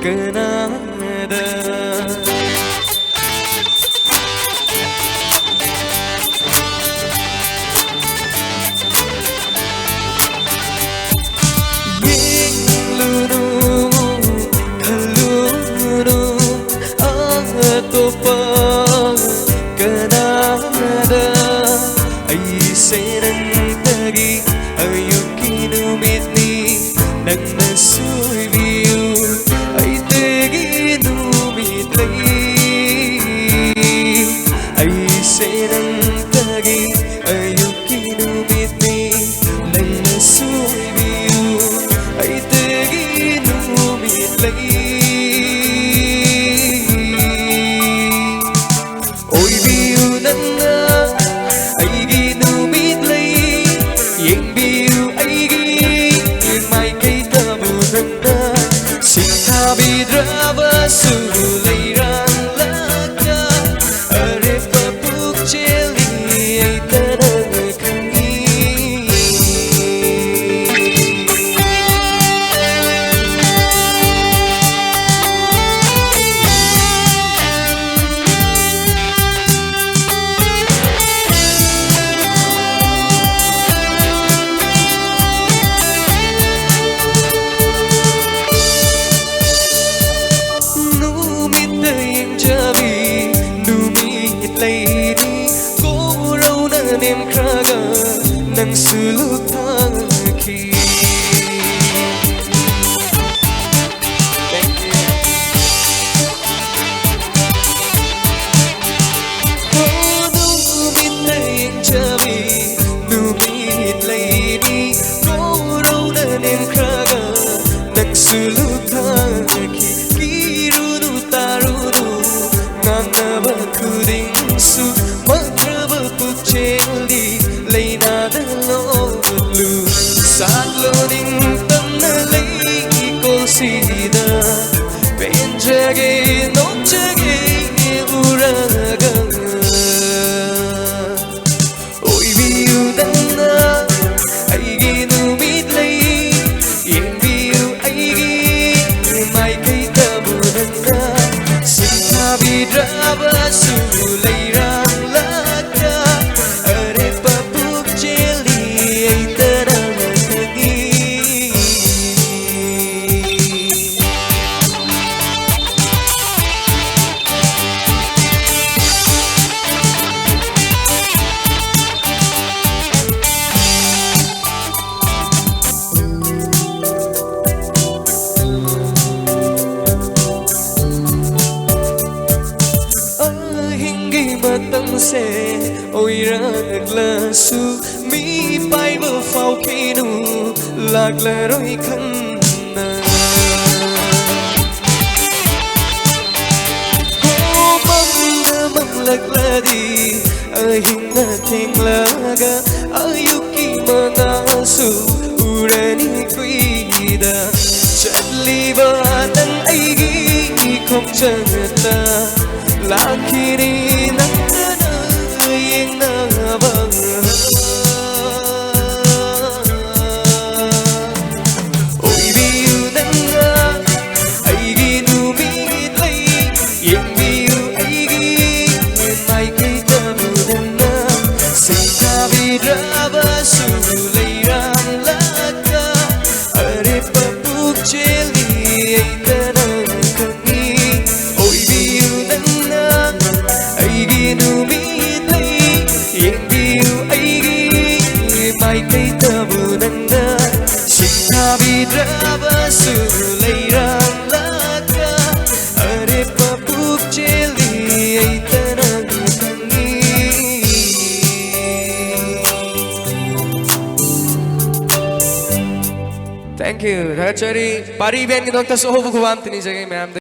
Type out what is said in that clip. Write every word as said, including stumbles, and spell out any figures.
ꯀꯅꯥꯗ꯫ ꯌꯦꯡꯂꯨꯅꯨ, ꯈꯜꯂꯨꯅꯨ ꯑꯇꯣꯞꯄ ꯀꯅꯥꯗ꯫ ꯑꯩꯁꯦ ꯅꯪꯗꯒꯤ ꯑꯌꯨꯛꯀꯤ ꯅꯨꯃꯤꯠꯅꯤ, ꯅꯪꯅ ꯁꯣꯏꯕꯤꯌꯨ, ꯑꯩꯗꯒꯤ ꯅꯨꯃꯤꯠ ꯂꯩ꯫ ꯑꯩꯁꯦ ꯅꯪꯗꯒꯤ ꯑꯌꯨꯛꯀꯤ ꯅꯨꯃꯤꯠꯅꯤ, ꯅꯪꯅ ꯁꯣꯏꯕꯤꯌꯨ, ꯑꯩꯗꯒꯤ ꯅꯨꯃꯤꯠ ꯂꯩ꯫ ꯑꯣꯏꯕꯤꯌꯨ ꯅꯪꯅ ꯑꯩꯒꯤ ꯅꯨꯃꯤꯠ ꯂꯩ, ꯌꯦꯡꯕꯤꯌꯨ ꯑꯩꯒꯤ ꯃꯥꯏꯀꯩꯗꯕꯨ ꯅꯪꯅ꯫ ꯁꯤꯡꯊꯥꯕꯤꯗ꯭ꯔꯕꯁꯨ ꯂꯩꯔꯥꯡꯂꯛꯇ ꯑꯔꯦꯞꯄ ꯄꯨꯛꯆꯦꯜꯂꯤ ꯑꯩꯇ ꯅꯪꯅ ꯈꯪꯏ꯫ ꯅꯨꯃꯤꯠꯇ ꯌꯦꯡꯖꯕꯤ ꯅꯨꯃꯤꯠ ꯂꯩꯔꯤ, ꯀꯣꯔꯧꯅ ꯅꯦꯝꯈ꯭ꯔꯒ ꯅꯪꯁꯨ ꯂꯨꯞꯊꯈꯤ꯫ ꯅꯨꯃꯤꯠ ꯂꯩꯔꯤ, ꯀꯣꯔꯧꯅ ꯅꯦꯝꯈ꯭ꯔꯒ ꯅꯪꯁꯨ ꯂꯨꯞꯊꯈꯤ꯫ ꯀꯤꯔꯨꯅꯨ, ꯇꯥꯔꯨꯅꯨ, ꯉꯥꯡꯅꯕ ꯈꯨꯗꯤꯡꯁꯨ ꯃꯥꯡꯈ꯭ꯔꯕ ꯄꯨꯛꯆꯦꯜꯗꯤ ꯑꯣꯏꯔꯛꯂꯁꯨ ꯃꯤ ꯄꯥꯏꯕ ꯐꯥꯎꯈꯤꯅꯨ, ꯂꯥꯛꯂꯔꯣꯏ ꯈꯪꯅ꯫ ꯍꯣ, ꯃꯪꯗ ꯃꯪꯂꯛꯂꯗꯤ ꯑꯍꯤꯡꯅ ꯊꯦꯡꯂꯒ ꯑꯌꯨꯛꯀꯤ ꯃꯉꯥꯜꯁꯨ ꯎꯔꯅꯤ ꯀꯨꯏꯗ꯫ ꯆꯠꯂꯤꯕ ꯅꯪ ꯑꯩꯒꯤ ꯈꯣꯡꯆꯠꯇ ꯂꯥꯛꯈꯤꯅꯤ ꯅꯪꯅ ꯌꯦꯡꯅꯕ꯫ ꯑꯣꯏꯕꯤꯌꯨ ꯅꯪꯅ ꯑꯩꯒꯤ ꯅꯨꯃꯤꯠꯂꯩ, ꯌꯦꯡꯕꯤꯌꯨ ꯑꯩꯒꯤ ꯃꯥꯏꯀꯩꯗꯕꯨ ꯅꯪꯅ ꯁꯤꯡꯊꯥꯕꯤꯔꯕꯁꯨ ꯂꯩꯔꯥꯡꯂꯛꯇ ꯑꯔꯦꯞꯄ ꯄꯨꯛꯆꯦꯜꯂꯤ ꯑꯩꯇꯅ ꯈꯪꯉꯤ꯫ ꯑꯣꯏꯕꯤꯌꯨ ꯅꯪꯅ ꯑꯩꯒꯤ ꯅꯨꯃꯤꯠꯂꯩ, ꯌꯦꯡꯕꯤꯌꯨ ꯑꯩꯒꯤ ꯃꯥꯏꯀꯩꯗꯕꯨ ꯅꯪꯅ ꯁꯤꯡꯊꯥꯕꯤꯗ꯭ꯔꯕꯁꯨ ꯂꯩꯔꯥꯡꯂꯛꯇ ꯑꯔꯦꯞꯄ ꯄꯨꯛꯆꯦꯜꯂꯤ ꯑꯩꯇꯅ ꯈꯪꯉꯤ꯫ Thank you. ꯊꯥꯒꯠꯆꯔꯤ꯫ ꯄꯥꯔꯤ ꯕꯦꯟꯒꯤꯗꯃꯛꯇꯁꯨ ꯑꯍꯧꯕ ꯈꯨꯕꯥꯝ ꯊꯤꯅꯤꯖꯒꯦ ꯃꯌꯥꯝꯗ꯫